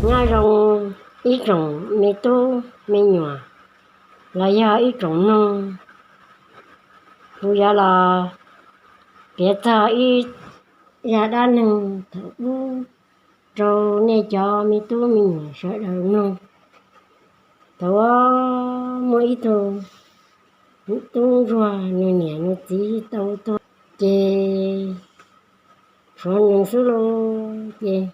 Nyob zoo ib tsoom me tub me nyuam los yog ib tsoom mloog, kuv yuav los piav txog ib zaj dab neeg thaum ub rau nej cov me tub me nyuam sawv daws mloog. Thaum ub muaj ib tug tub ntsuag, nws niam nws txiv tau tuag ces tshuav nws xwb lauj. Ces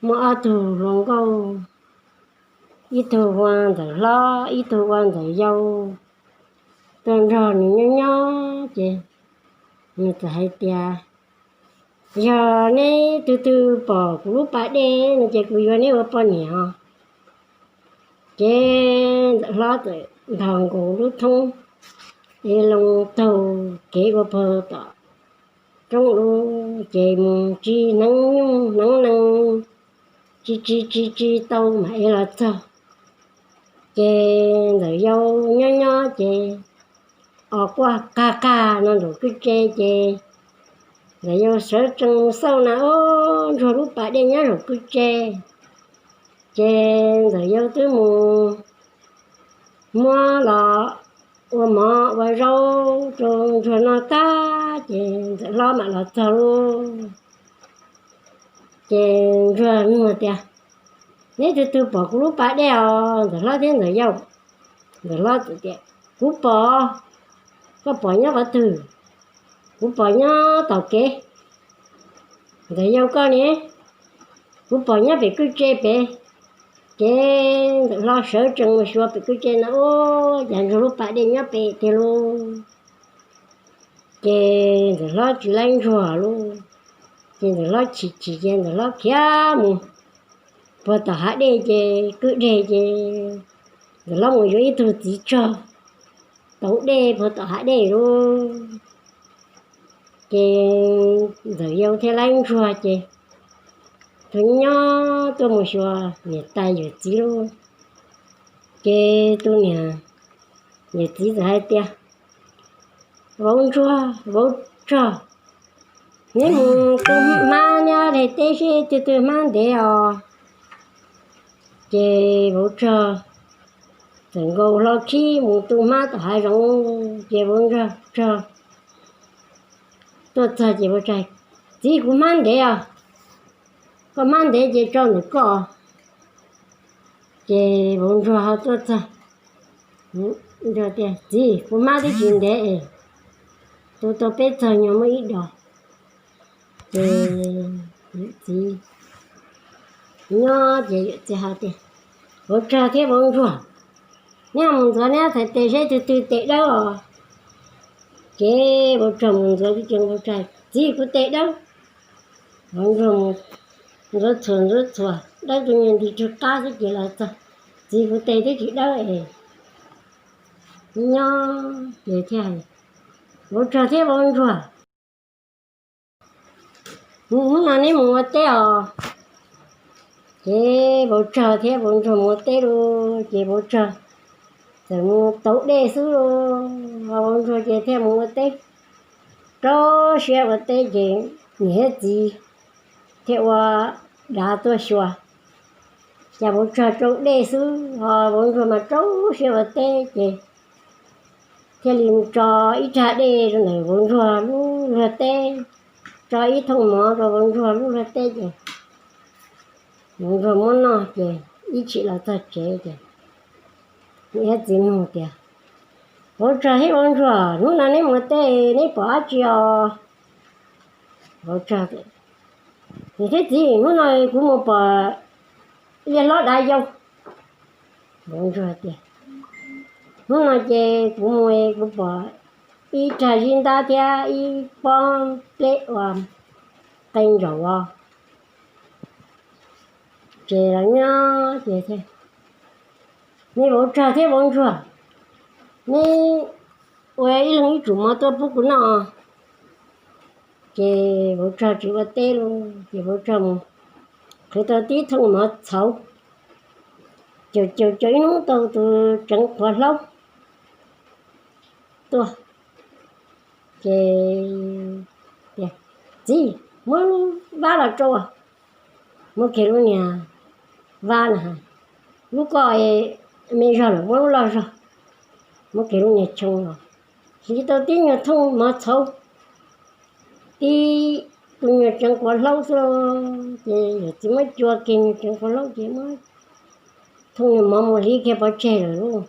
muaj ob tug hluas nkauj, ib tug ua Ntxawm Hlob, ib tug ua Ntxawm Yau, tuaj nrog nws nyob nyob ces nws txawm hais tias, yog neb tug twg pom kuv lub pas dej no ces kuv yuav neb ua poj niam os. Ces Ntxawm Hlob txawm nthos nkaus lub thoob es loo taug kev ua pag tom roob lub, ces mus tsis hneev nyuj hneev nees, tsis tsis tsis tsis tau mam es los txog. Ces Ntxawm Yau nyob nyob ces os quaj qag qag no nraum kwj tse ces Ntxawm Yau sawv tsees mus xauj na, ob, Ntsuag lub pas dej nyob nraum kwj tse. Ces Ntxawm Yau twb mus muab los ua mov ua zaub rau Ntsuag noj tag ces Ntxawm Hlob mam los txog lauj. Ces Ntsuag nug tias, neb tug twg pom kuv lub pas dej os Ntxawm Hlob thiab Ntxawm Yau? Ntxawm Hlob txawm tias, kuv pom. Koj pom nyob qhov twg? Kuv pom nyob tom kev. Ntxawm Yau koj ne? Kuv pom nyob pem kwj tse pem. Ces Ntxawm Hlob sawv tsees mus xyuas pem kwj tse no, ub, cas Ntsuag lub pas dej nyob pem tiag lauj. Ces Ntxawm Hlob tsis laib Ntsuag lauj. Ces Ntxawm Hlob chim chim ces Ntxawm Hlob khiav mus puag tom hav dej ces kwj deg ces Ntxawm Hlob mus yuav ib tug txiv tsog tauv dej puag tom hav dej lauj. Ces Ntxawm Yau thiaj laib Ntsuag ces tus nyob tuaj mus xyuas niam tais yawm txiv lauj. Ces tus niam yawm txiv txawm hais tias, vauv Ntsuag, vauv Tsog, neb mus tu hmab nyob daim teb seb twg twg hmab ntev os. Ces vauv Tsog txawm nkaus hlo khib mus tu hmab tom hav zoov. Ces vauv Tsog tuaj txog ces vauv Tsog, txiv, kuv hmab ntev os. Koj hmab ntev ces tso ntawm koj. Ces vauv Ntsuag ho tuaj txog, tias, txiv, kuv hmab twb tsis ntev es tu tau peb txog nyuag muaj ib dos. Ces yawm txiv nyob ces yawm txiv hais tias, vauv Tsog thiab vauv Ntsuag, neb mus ntxuav neb txhais tes seb twg twg tes dawb os. Ces vauv Tsog mus ntxuav, ces vauv Tsog, txiv, kuv tes dawb. Vauv Ntsuag mus ntxuav txhuam ntxuav txhuam dawb rau nyuag nti rau qab xwb ces los txog, txiv, kuv tes twb tsis dawb es. Nyob ces thiaj, vauv Tsog thiab vauv Ntsuag, hnub no neb mus ua teb os. Ces vauv Tsog thiab vauv Ntsuag mus ua teb lauj. Ces vauv Tsog txawm mus tauv dej xwb lauj, vauv Ntsuag ces thiaj mus ua teb. Rau siab ua teb ces niam thiab txiv thiaj ua dav tuaj xyuas, cas vauv Tsog tauv dej xwb, ho vauv Ntsuag mas rau siab ua teb ces thiaj li tso ib rag dej rau ntawm vauv Ntsuag lub luag teb, tso ib thooj mov rau vauv Ntsuag lub luag teb ces vauv Ntsuag muab noj ces ib chim los txog tsev ces niam thiab txiv nug tias, vauv Tsog thiab vauv Ntsuag, hnub no neb mus ua teb neb pom dab tsi os? Vauv Tsog, niam thiab txiv, hnub no kuv mus pom liaj hlob dav yau. Vauv Ntsuag tias, hnub no ces kuv mus kuv pom ib rag zib ntab thiab ib pob nplej uas qe ntsaum os. Ces los nyob ces, me vauv Tsog thiab vauv Ntsuag, neb ua ib leeg ib tsum mov tuaj pub kuv noj. Ces vauv Tsog tsis ua teb lauj, ces vauv Tsog mus qhwv tau tib thooj mov txhauv, caum caum caum ib hnub tau tus tseev qhuav hlaub tuaj. Ces, txiv, muab lub vab los rau, muab kiag lub niag Vab na, lub koj me zog lawm muab lub loj zog, muab kiag lub niag choo los. Hliv tau tib nyuag thooj mov txhauv, tib tug nyuag tseev quav hlaub xwb, ces yawm txiv muab cua kiag nyuag tseev quav hlaub ces muab thooj niag mov mus hliv kiag pov tseg lawm lauj.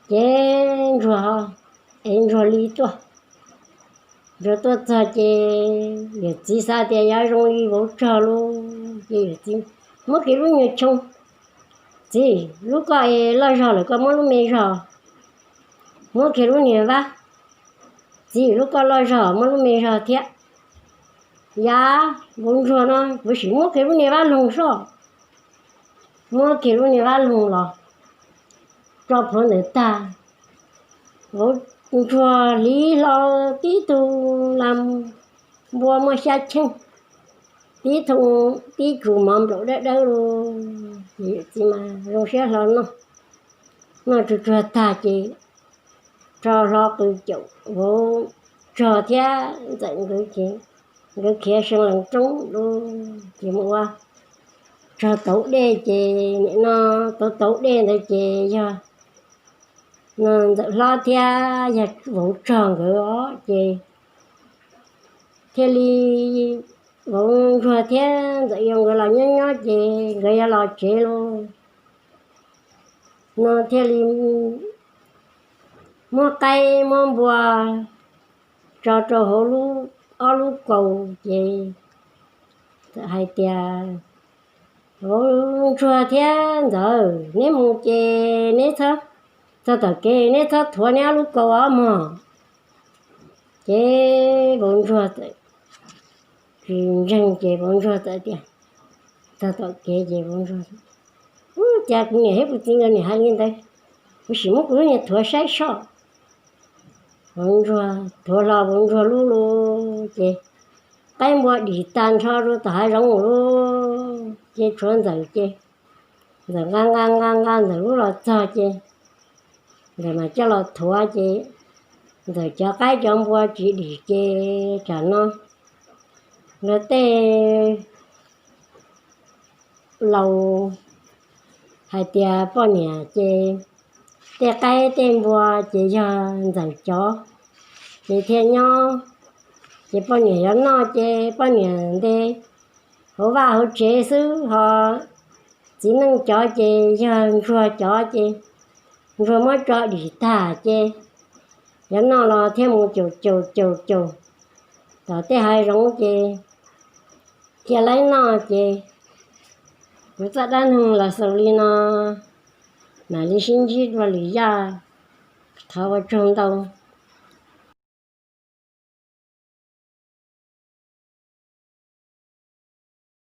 Ces Ntsuag, es Ntsuag li tuaj, Ntsuag tuaj txog ces yawm txiv xav tias yuav zoo li vauv tsog lauj, ces yawm txiv muab kiag lub nyuag choo, txiv, lub koj loj zog lawm koj muab lub me zog, muab kiag lub niag vab, txiv, lub koj loj zog muab lub me zog thiab. Yav vauv Ntsuag no kuv sim muab kiag lub niag vab loog soj, muab kiag lub niag vab loog los tso plhuav ntawd tag, vauv Ntsuag hliv hlo tib tug las npua muaj xyab cheej, tib tug, tib tsuv mov nplaum dawb dawb lauj, ces yawm txiv mas zoo siab hlo noj, noj tsuag tsuag tag ces rho hlo qw caum vauv Ntsuag thiab Ntxawm nkawd, nkawd khiav seev lees roob lauj, ces mus ua tsog tauv dej ces nim no tauv tauv dej ntawd ces yog no Ntxawm hlob thiab yog vauv Ntsuag nkawd os, ces thiaj li vauv Ntsuag thiab Ntxawm yau nkawd los nyob nyob ces nkawd yuav los tsev lauj, no thiaj li muab qaib muab npua tso rau hauv ob lub kaus ces txawm hais tias, Vauv Ntsuag thiab Ntxawm, neb mus ces neb txhob, txog tom kev neb txhob thuav neb ob lub kaus os mog. Ces vauv Ntsuag txawm tsis ntseeg ces vauv Ntsuag txawm tias, txog tom kev ces vauv Ntsuag, Ub, cas kuv niam thiab kuv txiv nkawd niam hais li ntawd, kuv sim muab kuv lub niag thuav saib soj. Vauv Ntsuag thuav hlo vauv Ntsuag lub lub ces qaib npua dim tag nrho rau tom hav zoov lauj, ces tshuav Ntxawm ces Ntxawm nqa nqa nqa nqa Ntxawm lub los txog ces Ntxawm mas coj los thuav ces Ntxawm cov qaib cov npua tsis dim ces tsam no nkawd tej laus hais tias poj niam ces tej qaib tej npua ces yog Ntxawm cov, ces thiaj nyob, ces poj niam yuav noj ces poj niam nte hauv vaj hauv tsev xwb, ho txiv neej cov ces yog Ntsuag cov ces Ntsuag muab tso dim tag ces yuav noj los thiaj mus caum caum caum caum tom tej hav zoov ces cia laib noj ces kuv txoj dab neeg los xaus li no, mam li sib ntsib dua lwm zaj, thov ua tsaug ntau.